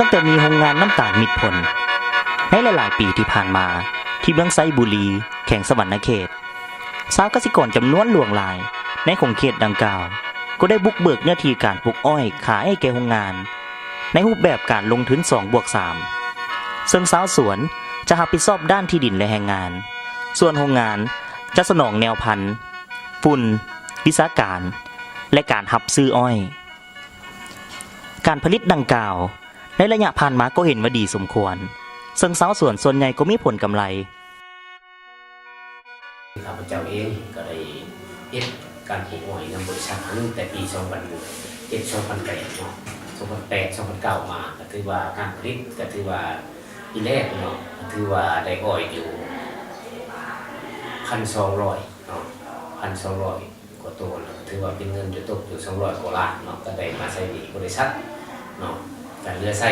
ຕັ້ງແຕ່ມີໂຮງງານນ້ຳຕານມິດຜົນໃນຫຼາຍໆປີທີ່ຜ່ານມາ ທີ່ເມືອງໄຊບູລີ ແຂວງສະຫວັນນະເຂດ, ຊາວກະສິກອນຈຳນວນຫຼວງຫຼາຍໃນຂົງເຂດດັ່ງກ່າວ ກໍໄດ້ບຸກເບີກເນື້ອທີ່ການປູກອ້ອຍຂາຍໃຫ້ແກ່ໂຮງງານ ໃນຮູບແບບການລົງທຶນສອງບວກສາມ ເຊິ່ງຊາວສວນຈະຮັບຜິດຊອບດ້ານທີ່ດິນ ແລະ ແຮງງານ, ສ່ວນໂຮງງານຈະສະໜອງແນວພັນ, ຝຸ່ນ, ວິຊາການ ແລະ ການຮັບຊື້ອ້ອຍ. ການຜະລິດດັ່ງກ່າວ ໃນໄລຍະຜ່ານມາກໍເຫັນວ່າດີສົມຄວນ, ເຊິ່ງຊາວສວນສ່ວນໃຫຍ່ກໍມີຜົນກຳໄລ. ຂ້າພະເຈົ້າເອງກໍໄດ້ເຮັດການປູກອ້ອຍນຳບໍລິສັດຫັ້ນແຕ່ປີສອງພັນເຈັດ ສອງພັນແປດເນາະ, ສອງພັນແປດ ສອງພັນເກົ້າມາ ກໍຖືວ່າການຜະລິດກໍຖືວ່າປີແລກເນາະ ກໍຖືວ່າໄດ້ອ້ອຍຢູ່ພັນສອງຮ້ອຍເນາະ, ພັນສອງຮ້ອຍ ກວ່າໂຕນະ ຖືວ່າເປັນເງິນຢູ່ຕົກຢູ່ສອງຮ້ອຍກວ່າລ້ານເນາະ, ກໍໄດ້ມາໃຊ້ໜີ້ບໍລິສັດເນາະ, ການເຫຼືອໃຊ້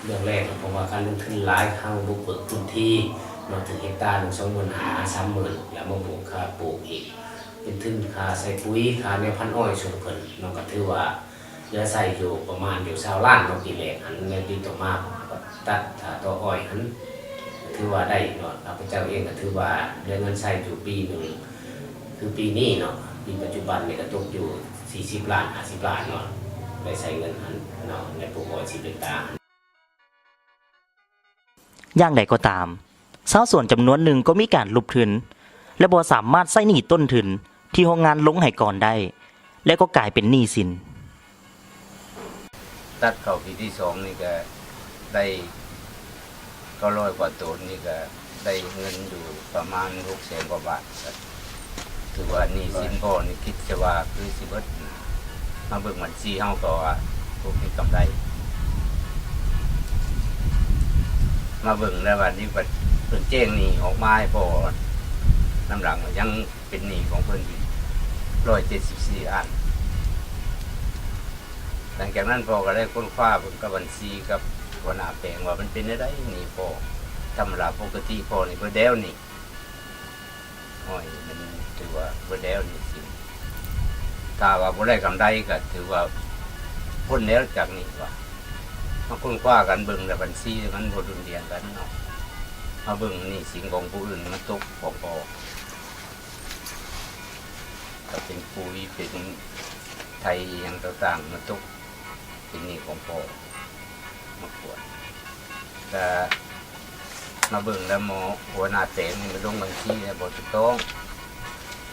ເລື່ອງແລກເນາະ ເພາະວ່າການລົງທຶນຫຼາຍ ເຮົາບຸກເບີກພື້ນທີ່ເນາະ ເຖິງເຮັກຕາໜຶ່ງສອງໝື່ນຫ້າ ສາມໝື່ນ ແລ້ວມາບວກຄ່າປູກອີກ ເປັນທຶນຄ່າໃສ່ປຸ໋ຍ ຄ່າແນວພັນອ້ອຍສົ່ງເພິ່ນເນາະ, ກໍຖືວ່າເຫຼືອໃຊ້ຢູ່ປະມານຢູ່ຊາວລ້ານເນາະ ປີແລກຫັ້ນ, ແລ້ວປີຕໍ່ມາເຮົາກໍຕັດ ຖ້າຕໍ່ອ້ອຍຫັ້ນ ຖືວ່າໄດ້ເນາະ, ຂ້າພະເຈົ້າເອງກໍຖືວ່າເຫຼືອເງິນໃຊ້ຢູ່ປີໜຶ່ງ ຄືປີນີ້ເນາະ, ປີປັດຈຸບັນນີ້ກໍຕົກຢູ່ສີ່ສິບລ້ານ ຫ້າສິບລ້ານເນາະ, ໄດ້ໃຊ້ເງິນຫັ້ນເນາະ ໃນປູກອ້ອຍສິບເຮັກຕາຫັ້ນ. ຢ່າງໃດກໍຕາມ, ຊາວສວນຈຳນວນໜຶ່ງກໍມີການຫຼຸບທຶນ ແລະ ບໍ່ສາມາດໃຊ້ໜີ້ຕົ້ນທຶນທີ່ໂຮງງານລົງໃຫ້ກ່ອນໄດ້ ແລະ ກໍກາຍເປັນໜີ້ສິນ. ຕັດເຂົ້າປີທີສອງນີ້ກະໄດ້ເກົ້າຮ້ອຍກວ່າໂຕນ ນີ້ກະໄດ້ເງິນຢູ່ປະມານຫົກແສນກວ່າບາດ, ກະຖືວ່າໜີ້ສິນພໍ່ນີ້ຄິດຊະວ່າຄືຊິເບິດ. ມາເບິ່ງບັນຊີເຮົາກໍວ່າບໍ່ມີກຳໄລ, ມາເບິ່ງແລ້ວບາດນີ້ເພິ່ນແຈ້ງໜີ້ອອກມາໃຫ້ພໍ່ນຳຫຼັງວ່າຍັງ ເປັນໜີ້ຂອງເພິ່ນອີກຮ້ອຍເຈັດສິບສີ່ລ້ານ. ຫຼັງຈາກນັ້ນພໍ່ກໍໄດ້ຄົ້ນຄວ້າເບິ່ງກັບບັນຊີກັບຫົວໜ້າແປງວ່າມັນເປັນແນວໃດໜີ້ພໍ່. ທຳມະດາປົກກະຕິພໍ່ນີ້ເບິດແລ້ວນີ້, ໂອ້ຍ ມັນຖືວ່າເບິດແລ້ວໜີ້ສິນ. ຖ້າວ່າບໍ່ໄດ້ກຳໄລກໍຖືວ່າພົ້ນແລ້ວຈາກນີ້ວ່າ. ມາຄົ້ນຄວ້າກັນເບິ່ງແລ້ວບັນຊີມັນບໍ່ດຸ່ນດ່ຽງກັນເນາະ. ມາເບິ່ງໜີ້ສິນຂອງຜູ້ອື່ນມັນຕົກຂອງພໍ່. ກໍເປັນປຸ໋ຍ ເປັນໄຖອີ່ຫຍັງຕ່າງໆ ມາຕົກເປັນໜີ້ຂອງພໍ່ມາກວດ. ກະມາເບິ່ງແລ້ວໝໍ ຫົວໜ້າແປງນີ້ມາລົງບັນຊີແລ້ວບໍ່ຖືກຕ້ອງ.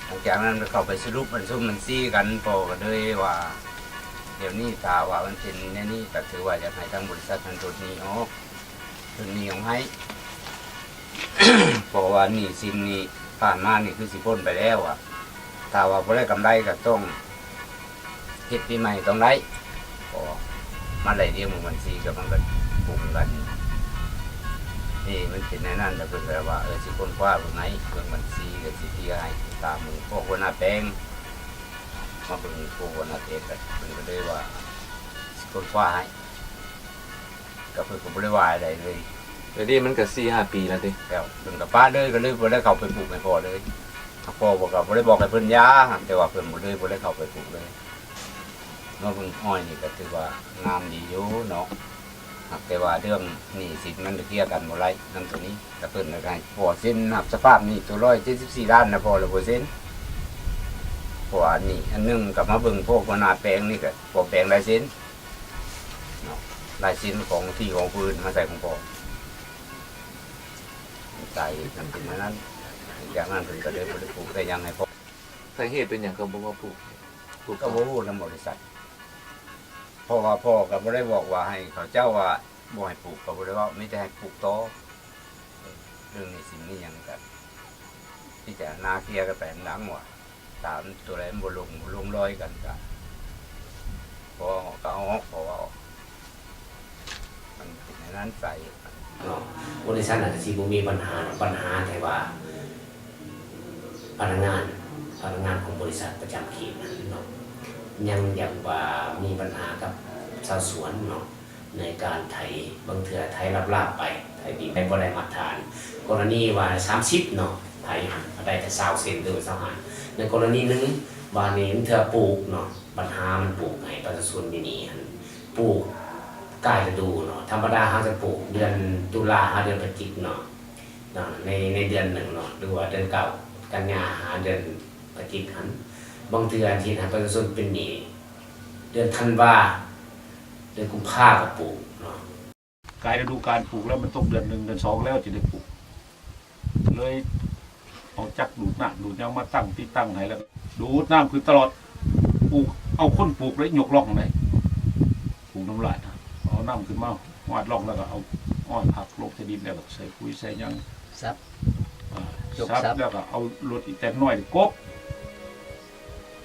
ຫຼັງຈາກນັ້ນໄປເຂົ້າໄປສະຫຼຸບບັນຊຸມບັນຊີກັນ, ພໍ່ກໍເລີຍວ່າ ດຽວນີ້ຖ້າວ່າມັນເປັນແນວນີ້ ກໍຖືວ່າຢາກໃຫ້ທາງບໍລິສັດຫັ້ນຫຼຸດໜີ້ອອກ. ເພິ່ນມີຫຍັງໃຫ້ ເພາະວ່າໜີ້ສິນນີ້ຜ່ານມານີ້ຄືຊິພົ້ນໄປແລ້ວອະ. ຖ້າວ່າບໍ່ໄດ້ກຳໄລກໍຕ້ອງເຮັດປີໃໝ່ຕ້ອງໄດ້, ເພາະມາໄລ່ລຽງເບິ່ງບັນຊີກໍມັນກໍກົງກັນ. ນີ້ມັນເປັນແນວນັ້ນ ແລ້ວເພິ່ນກໍວ່າ ເອີ ຊິຄົ້ນຄວ້າເບິ່ງໃຫ້ ເບິ່ງບັນຊີກໍຊິເພຍໃຫ້ຕາມໝູ່ພວກຫົວໜ້າແປງ ມາເບິ່ງພວກຫົວໜ້າແປງ ກໍເພິ່ນກໍເລີຍວ່າຊິຄົ້ນຄວ້າໃຫ້. ກໍເພິ່ນກໍບໍ່ໄດ້ວ່າໃດເລີຍ. ດຽວນີ້ມັນກໍສີ່ຫ້າປີແລ້ວເດ້. ແລ້ວເພິ່ນກໍປະເລີຍ, ກໍເລີຍບໍ່ໄດ້ເຂົ້າໄປປູກໃຫ້ພໍ່ເລີຍ. ພໍ່ກໍບໍ່ໄດ້ບອກໃຫ້ເພິ່ນຢ່າ, ແຕ່ວ່າເພິ່ນບໍ່ເລີຍ ບໍ່ໄດ້ເຂົ້າໄປປູກເລີຍ. ມາເບິ່ງອ້ອຍນີ້ກໍຖືວ່າງາມດີຢູ່ເນາະ, ຫາກແຕ່ວ່າເລື່ອງໜີ້ສິນມັນເຄລຍກັນບໍ່ໄດ້ນຳໂຕນີ້. ແຕ່ເພິ່ນກໍໃຫ້ພໍ່ເຊັນຮັບສະພາບໜີ້ໂຕຮ້ອຍເຈັດສິບສີ່ລ້ານນະ, ພໍ່ລະບໍ່ເຊັນ. ເພາະວ່າໜີ້ອັນໜຶ່ງກໍມາເບິ່ງພວກຫົວໜ້າແປງນີ້, ກໍພໍ່ແປງລາຍເຊັນ. ເນາະ ລາຍເຊັນຂອງທີ່ຂອງຜູ້ອື່ນມາໃສ່ຂອງພໍ່. ໃສ່ນຳເປັນອັນນັ້ນ, ຢ່າງນັ້ນເພິ່ນກໍເລີຍບໍ່ໄດ້ປູກໄດ້ຫຍັງໃຫ້ພໍ່. ສາເຫດເປັນຫຍັງເຂົາບໍ່ມາປູກ? ປູກ ກໍບໍ່ຮູ້ນຳບໍລິສັດ, ເພາະວ່າພໍ່ກໍບໍ່ໄດ້ບອກວ່າໃຫ້ເຂົາເຈົ້າວ່າບໍ່ໃຫ້ປູກ, ກໍບໍ່ໄດ້ເວົ້າ, ມີແຕ່ໃຫ້ປູກຕໍ່. ເລື່ອງໜີ້ສິນນີ້ຫຍັງກໍພິຈາລະນາເຄລຍກັນໄປນຳຫຼັງວ່າ. ຖ້າມັນຕົວໃດມັນບໍ່ລົງ ບໍ່ລົງລອຍກັນກະ ພໍເອົາອອກ ພໍເອົາອອກ ມັນເປັນແນວນັ້ນໄປເນາະ. ບໍລິສັດນັ້ນກະຊິບໍ່ມີບັນຫາດອກ, ບັນຫາແຕ່ວ່າພະນັກງານ ພະນັກງານຂອງບໍລິສັດປະຈຳເຂດນັ້ນເນາະ ຍັງຢາກວ່າມີບັນຫາກັບຊາວສວນເນາະ. ໃນການໄຖ ບາງເທື່ອໄຖລາບໆໄປ ໄຖດິນໄປບໍ່ໄດ້ມາດຕະຖານ, ກໍລະນີວ່າສາມສິບເນາະ ໄຖຫັ້ນໄດ້ແຕ່ຊາວເຊັນ ຫຼືວ່າຊາວຫ້າ. ໃນກໍລະນີໜຶ່ງ ບາດນີ້ບາງເທື່ອປູກເນາະ ບັນຫາມັນປູກໃຫ້ປະຊາຊົນຢູ່ນີ້ຫັ້ນ ປູກ ກາຍລະດູເນາະ, ທຳມະດາເຮົາຈະປູກເດືອນຕຸລາຫາເດືອນພະຈິກເນາະ, ເນາະ ໃນ ໃນເດືອນໜຶ່ງເນາະ ຫຼືວ່າເດືອນເກົ້າ ກັນຍາຫາເດືອນພະຈິກຫັ້ນ, ບາງເທື່ອທີ່ເຮັດໃຫ້ປະຊາຊົນເປັນໜີ້ ເດືອນທັນວາ ເດືອນກຸມພາກໍປູກເນາະ. ກາຍລະດູການປູກແລ້ວ ມັນຕົກເດືອນໜຶ່ງເດືອນສອງແລ້ວຈຶ່ງໄດ້ປູກ ເລີຍເອົາຈັກດູດນ້ຳດູດຫຍັງມາຕັ້ງ ຕິດຕັ້ງໃຫ້ ແລ້ວດູດນ້ຳຂຶ້ນຕະຫຼອດ. ປູກ ເອົາຄົນປູກເລີຍ ຍົກລ່ອງໄດ້ ປູກນ້ຳລາດ ເອົານ້ຳຂຶ້ນມາຫວາດລ່ອງ ແລ້ວກໍເອົາອ້ອຍພັກລົງໃສ່ດິນ ແລ້ວກໍໃສ່ປຸ໋ຍໃສ່ຫຍັງ ສັບ ອາ ຍົກ ສັບ ສັບ ແລ້ວກໍເອົາລົດອີແຕນນ້ອຍກົບ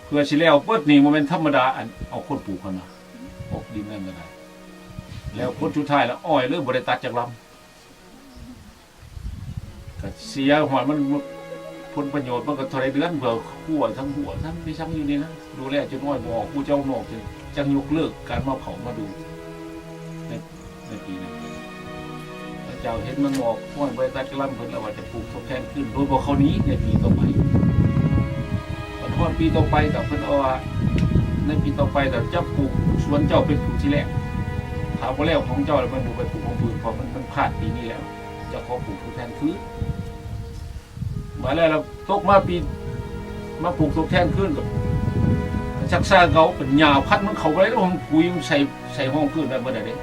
ເພື່ອຊິແລ້ວເບິດນີ້ ບໍ່ແມ່ນທຳມະດາ ອັນເອົາຄົນປູກຫັ້ນນະ ກົບດິນນັ້ນກໍໄດ້ ແລ້ວຜົນສຸດທ້າຍລະອ້ອຍເລີຍ ບໍ່ໄດ້ຕັດຈັກລຳ. ກໍເສຍ ຫ້ວຍ ມັນ ມັນ ຜົນປະໂຫຍດມັນກໍເທົ່າໃດເດືອນ ເພື່ອຂົ້ວທັງຫົວທັງໄປຊັງຢູ່ນີ້ນະ ດູແລຈົນອ້ອຍບໍ່ອອກ ຜູ້ເຈົ້ານອກ ຈັ່ງ ຈັ່ງຍົກເລີກການມາເຝົ້າມາດູໃນ ໃນປີນັ້ນ. ເຈົ້າເຫັນມັນບໍ່ອອກ ຫ້ວຍ ບໍ່ໄດ້ຕັດກະລຳ ເພິ່ນລະວ່າຈະປູກທົດແທນຄືນ ໂດຍບໍ່ເຂົ້າໜີໃນປີຕໍ່ໄປ. ບັດຮອດປີຕໍ່ໄປກໍເພິ່ນເອົາວ່າ ໃນປີຕໍ່ໄປກໍຈະປູກສວນເຈົ້າເປັນຜູ້ທີແລກ ຖ້າບໍ່ແລ້ວຂອງເຈົ້າແລ້ວ ມັນບໍ່ໄປປູກຂອງຜູ້ອື່ນ ເພາະມັນ ມັນພາດປີນີ້ແລ້ວ. ຈະຂໍປູກທົດແທນຄືນ. ບາດແລ້ວ ແລ້ວຕົກມາປີ ມາປູກທົດແທນຄືນກໍຊັກຊ້າເກົ່າ ເປັນຫຍ້າພັນມັນເຂົ້າບໍ່ໄດ້ ມັນປຸ໋ຍມັນໃສ່ ໃສ່ຮອງພື້ນໄດ້ເບິດແລ້ວເດ້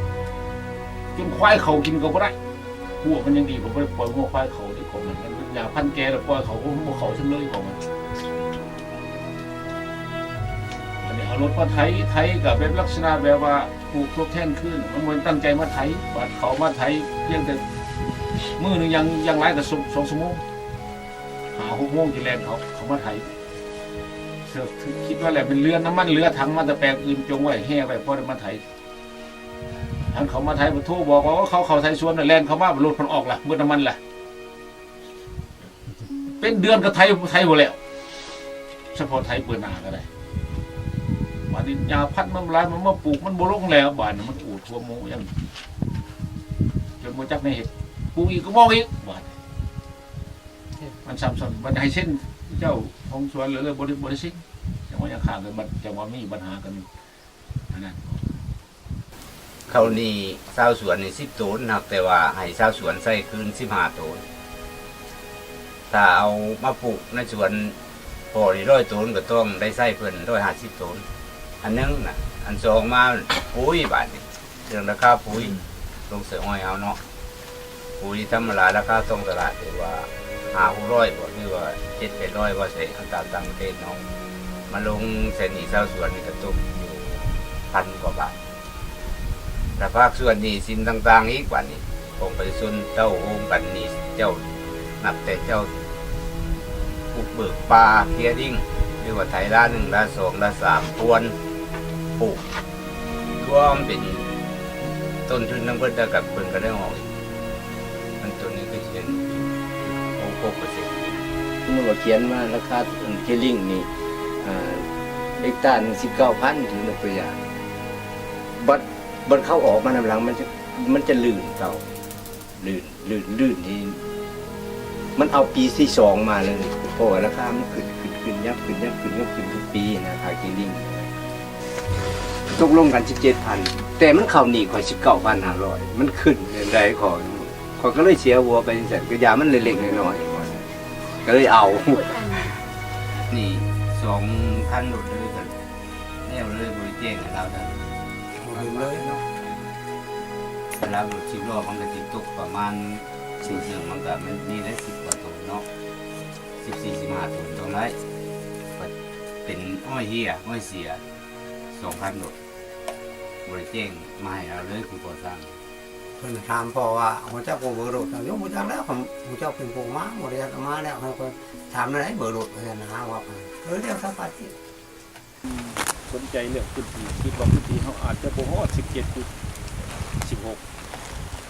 ຈົນຄວາຍເຂົ້າກິນກໍບໍ່ໄດ້. ຫົວມັນຍັງດີ ກໍບໍ່ໄດ້ປ່ອຍງົວຄວາຍເຂົ້າເດ້ ຂອງມັນ ມັນຫຍ້າພັນແກ່ແລ້ວ ປ່ອຍເຂົ້າກໍບໍ່ເຂົ້າຊັ້ນເລີຍຂອງມັນ. ອັນນີ້ເອົາລົດມາໄຖ ໄຖກໍແບບລັກສະນະແບບວ່າ ປູກທົດແທນຄືນ ມັນບໍ່ໄດ້ຕັ້ງໃຈມາໄຖ ບາດເຂົາມາໄຖພຽງແຕ່ມື້ໜຶ່ງ ຢ່າງ ຢ່າງຫຼາຍກໍສອງ ສອງຊົ່ວໂມງ ຫ້າຫົກໂມງຈະແລ່ນເຂົ້າ ເຂົ້າມາໄຖ. ເຊິ່ງຄິດວ່າແຫຼະ ແມ່ນເຫຼືອນ້ຳມັນ ເຫຼືອຖັງມາແຕ່ແປງອື່ນ ຈົ່ງໄວ້ ແຮ່ໄວ້ ພໍໄດ້ມາໄຖ. ອັນເຂົາມາໄຖ ໂທບອກວ່າ ເຂົາເຂົ້າໄຖສວນ ແລ່ນເຂົ້າມາ ລົດເພິ່ນອອກລະ ເບິດນ້ຳມັນລະ. ເປັນເດືອນກໍໄຖ ໄຖບໍ່ແລ້ວ ສະເພາະໄຖເປີດໜ້າກໍໄດ້. ບາດນີ້ຫຍ້າພັນມັນຫຼາຍ ມັນມາປູກມັນບໍ່ລົງແລ້ວ ບາດນີ້ມັນອູດຫົວໝູຫຍັງ ຈົນບໍ່ຈັກແນວເຮັດ ປູກອີກກໍມອງອີກ ບາດມັນຊ້ຳຊ້ອນ. ບັດໃຫ້ເຊັນເຈົ້າຂອງສວນເລີຍ ບໍ່ໄດ້ ບໍ່ໄດ້ເຊັນ ຈັ່ງວ່າຍັງຄ້າງກັນ ບັດຈັ່ງວ່າມີບັນຫາກັນຢູ່ ອັນນັ້ນ. ເຂົ້າໜີ້ຊາວສວນນີ້ສິບໂຕນ ຫາກແຕ່ວ່າໃຫ້ຊາວສວນໃຊ້ຄືນສິບຫ້າໂຕນ. ຖ້າເອົາມາປູກໃນສວນພໍ່ນີ້ຮ້ອຍໂຕນ ກໍຕ້ອງໄດ້ໃຊ້ເພິ່ນຮ້ອຍຫ້າສິບໂຕນ ອັນໜຶ່ງນະ. ອັນສອງມາ ປຸ໋ຍ ບາດນີ້ ເລື່ອງລາຄາປຸ໋ຍ ອືມ ລົງໃສ່ອ້ອຍເຮົາເນາະ. ປຸ໋ຍທຳມະດາລາຄາທ້ອງຕະຫຼາດຖືວ່າຫ້າຫົກຮ້ອຍບໍ ຫຼືວ່າເຈັດແປດຮ້ອຍ ວ່າໃສ່ອັດຕາຕ່າງປະເທດເນາະ ມາລົງໃສ່ໜີ້ຊາວສວນນີ້ກໍຕົກຢູ່ພັນກວ່າບາດ. ລະພາກສ່ວນໜີ້ສິນຕ່າງໆອີກ ບາດນີ້ຂອງປະຊາຊົນເຕົ້າໂຮມກັນໜີ້ ເຈົ້າ ນັບແຕ່ເຈົ້າບຸກເບີກປ່າເຄຍລິງ ຫຼືວ່າໄຖລາໜຶ່ງ ລາສອງ ລາສາມ ພວນ ປູກ ລວມເປັນຕົ້ນທຶນທັງເບິດ ແລ້ວກໍເພິ່ນກໍໄດ້ອອກອີກ. ມັນຕົວນີ້ກໍຊິເປັນຫົກສິບເປີເຊັນ. ສົມມຸດວ່າຂຽນມາລາຄາເຄຍລິງນີ້ ອ່າ ເຮັກຕາໜຶ່ງສິບເກົ້າພັນ ຖືຍົກຕົວຢ່າງ ບັດ ບັດເຂົາອອກມານຳຫຼັງ ມັນຈະ ມັນຈະລື່ນເກົ່າ ລື່ນ ລື່ນ ລື່ນທີ່ ມັນເອົາປີທີສອງມາເລີຍ ເພາະວ່າລາຄາມັນຂຶ້ນ ຂຶ້ນ ຂຶ້ນ ຍັບຂຶ້ນ ຍັບຂຶ້ນ ຍັບຂຶ້ນທຸກປີນະ ຄ່າເຄຍລິງ. ຕົກລົງກັນສິບເຈັດພັນ ແຕ່ມັນເຂົ້າໜີ້ຂ້ອຍສິບເກົ້າພັນຫ້າຮ້ອຍ ມັນຂຶ້ນຈັ່ງໃດຂ້ອຍ ຂ້ອຍກໍເລີຍເສຍຫົວໄປຈັ່ງຊັ້ນ ກໍຢ່າມັນເລັກໆນ້ອຍໆ ຂ້ອຍກໍເລີຍເອົາ ໜີ້ສອງພັນໂລດເລີຍ ກໍແນວເລີຍ ບໍ່ໄດ້ແຈ້ງໃຫ້ລາວນັ້ນ ບໍ່ເຫັນເລີຍເນາະ. ລາວລົດສິບລໍ້ ມັນກໍຊິຕົກປະມານ ສູດໜຶ່ງ ມັນກໍ ມັນມີໄດ້ສິບກວ່າໂຕເນາະ ສິບສີ່ ສິບຫ້າໂຕຕ້ອງໄດ້ ເປັນອ້ອຍເຫ່ຍ ອ້ອຍເສຍ ສອງພັນໂລດ ບໍ່ໄດ້ແຈ້ງມາໃຫ້ລາວເລີຍ ຜູ້ກໍ່ສ້າງ. ເພິ່ນຖາມພໍ່ວ່າ ຮູ້ຈັກບໍ່ເບີລົດ? ໂຍມ ຮູ້ຈັກແລ້ວ ເຂົາ ເຈົ້າເປັນຜູ້ມາ ບໍລິສັດເອົາມາແລ້ວ ເຮົາກໍຖາມແນວໃດເບີລົດ ວ່າຊັ້ນນະ ວ່າ ເອີ ແລ້ວແຕ່ປາຈິດ. ສົນໃຈເລື່ອງພື້ນທີ່ ຄິດວ່າພື້ນທີ່ເຮົາອາດຈະບໍ່ຮອດສິບເຈັດ ຫຼື ສິບຫົກ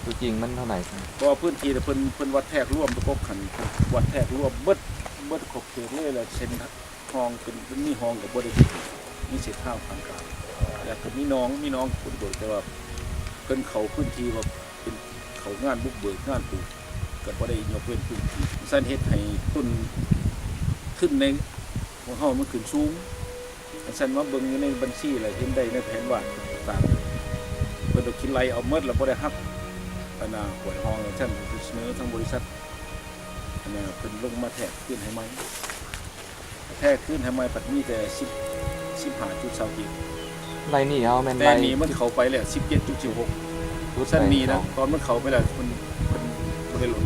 ຕົວຈິງມັນເທົ່າໃດ? ເພາະວ່າພື້ນທີ່ເພິ່ນ ເພິ່ນວັດແທກລວມປະກົບຫັ້ນ ວັດແທກລວມເບິດ ເບິດຂອບເຂດເລີຍ ແລ້ວເສັ້ນ ຮ່ອງເປັນ ມີຮ່ອງກໍບໍ່ໄດ້ ມີເສັ້ນທາງທາງການ ແລ້ວກໍມີໜອງ ມີໜອງບຸກເບີກ ແຕ່ວ່າເພິ່ນເຂົ້າພື້ນທີ່ວ່າເປັນ ເຂົ້າງານບຸກເບີກ ງານປູກ ກໍບໍ່ໄດ້ຍົກເວັ້ນພື້ນທີ່ ຊັ້ນເຮັດໃຫ້ຕົ້ນທຶນໃນຂອງເຮົາມັນຂຶ້ນສູງ. ຈັ່ງຊັ້ນມາເບິ່ງຢູ່ໃນບັນຊີ ແລ້ວເຫັນໄດ້ໃນແຜນວາດຕ່າງໆ ເພິ່ນ ກິນໄລ່ເອົາໝົດ ແລ້ວບໍ່ໄດ້ຮັບອັນນ່າ ຫ້ວຍຮ່ອງ ຊັ້ນສະເໜີທາງບໍລິສັດ ອັນນ່າ ເພິ່ນລົງມາແທກຄືນໃຫ້ໃໝ່ ແທກຄືນໃຫ້ໃໝ່ ພັດມີແຕ່ສິບ ສິບຫ້າຈຸດຊາວກີບ ໄລ່ໜີເອົາແມ່ນ ແຕ່ ໄລ່ ໜີມັນເຂົ້າໄປແລ້ວ ສິບເຈັດຈຸດສິບຫົກ ຫຼຸດໄປ ຊັ້ນໜີນະ ເນາະ ຕອນມັນເຂົ້າໄປແລ້ວ ເພິ່ນ ເພິ່ນບໍ່ໄດ້ຫຼຸດ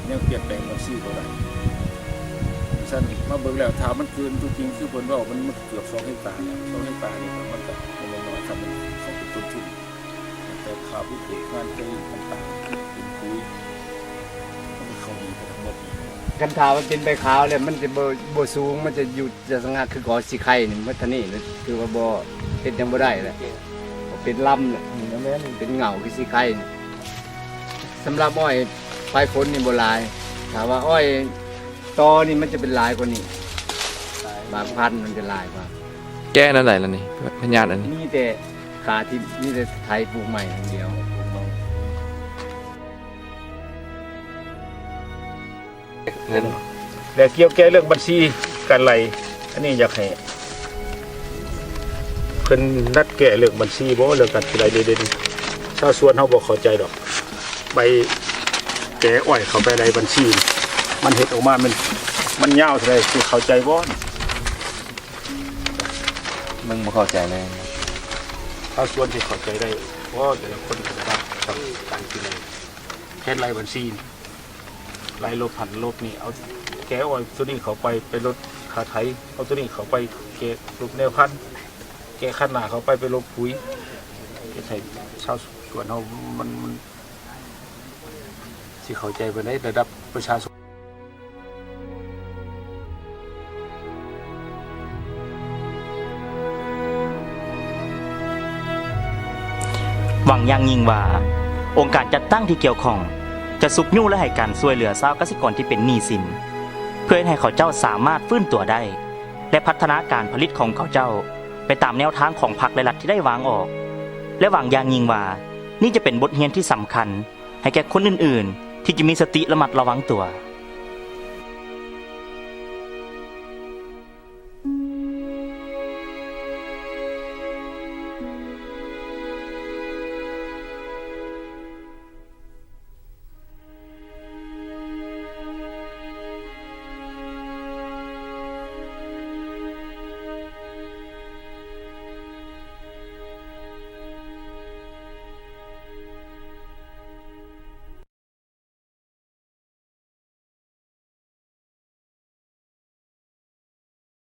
ຍັງປ່ຽນແປງບັນຊີບໍ່ໄດ້ ຊັ້ນມາເບິ່ງແລ້ວ ຖ້າມັນເກີນຕົວຈິງ ຄືເພິ່ນເວົ້າ ມັນ ມັນເກືອບສອງເຮັກຕາແລ້ວ ສອງເຮັກຕານີ້ ມັນກໍບໍ່ແມ່ນນ້ອຍ ຄັນມັນເຂົ້າເປັນຕົ້ນທຶນ ແຕ່ຄ່າບຸກເບີກງານ ແຕ່ຕ່າງໆ ເປັນປຸຍ ມັນກໍເຂົ້າໜີໄປທັງໝົດ. ຄັນຖ້າມັນເປັນໃບຂາວແລ້ວ ມັນຈະບໍ່ ບໍ່ສູງ ມັນຈະຢູ່ ຈະສະຫງັກຄືກໍຊິໄຄນີ້ ໝົດເທົ່ານີ້ ຖືວ່າບໍ່ ເຮັດຫຍັງບໍ່ໄດ້ແລ້ວ ເປັນລຳແລ້ວ ອືມ ແມ່ນ ເປັນເຫງົ້າຄືຊິໄຄນີ້. ສຳລັບອ້ອຍປາຍຝົນນີ້ບໍ່ຫຼາຍ ຖ້າວ່າອ້ອຍຕໍ່ນີ້ມັນຈະເປັນຫຼາຍກວ່ານີ້ ບາງພັນມັນຈະຫຼາຍກວ່າ. ແກ້ແນວໃດລະນີ້ ພະຍາດອັນນີ້? ມີແຕ່ຂາທິ່ມ ມີແຕ່ໄຖປູກໃໝ່ຢ່າງດຽວ. ແລະ ກ່ຽວແກ່ເລື່ອງບັນຊີການໄລ່ ອັນນີ້ຢາກໃຫ້ເພິ່ນດັດແກ້ເລື່ອງບັນຊີບໍ ເລື່ອງການໄລ່ເດັ່ນ ຊາວສວນເຮົາບໍ່ເຂົ້າໃຈດອກ ໄປແກ່ອ້ອຍເຂົ້າໄປໄລ່ບັນຊີ ມັນເຮັດອອກມາ ມັນ ມັນຍາວເທົ່າໃດ ຊິເຂົ້າໃຈບໍ່? ມຶງບໍ່ເຂົ້າໃຈເລີຍ ຊາວສວນຊິເຂົ້າໃຈໄດ້ບໍ່? ແຕ່ລະຄົນກໍໄດ້ຮັບການກິນໄລ່ ເຮັດໄລ່ບັນຊີ ໄລ່ລົບຫັ້ນລົບນີ້ ເອົາແກ່ອ້ອຍໂຕນີ້ເຂົ້າໄປ ໄປລົດຄ່າໄຖ ເອົາໂຕນີ້ເຂົ້າໄປແກ່ລົບແນວພັນ ແກ່ຄັນນາເຂົ້າໄປ ໄປລົບປຸຍ ເຮັດໃຫ້ຊາວສວນເຮົາມັນ ມັນຊິເຂົ້າໃຈປານໃດ ລະດັບປະຊາຊົນ. ຫວັງຢ່າງຍິ່ງວ່າ ອົງການຈັດຕັ້ງທີ່ກ່ຽວຂ້ອງ ຈະຊຸກຍູ້ ແລະ ໃຫ້ການຊ່ວຍເຫຼືອຊາວກະສິກອນທີ່ເປັນໜີ້ສິນ ເພື່ອເຮັດໃຫ້ເຂົາເຈົ້າສາມາດຟື້ນຕົວໄດ້ ແລະ ພັດທະນາການຜະລິດຂອງເຂົາເຈົ້າ ໄປຕາມແນວທາງຂອງພັກ ແລະ ລັດທີ່ໄດ້ວາງອອກ ແລະ ຫວັງຢ່າງຍິ່ງວ່າ ນີ້ຈະເປັນບົດຮຽນທີ່ສຳຄັນ ໃຫ້ແກ່ຄົນອື່ນໆ ທີ່ຈະມີສະຕິລະມັດລະວັງຕົວ.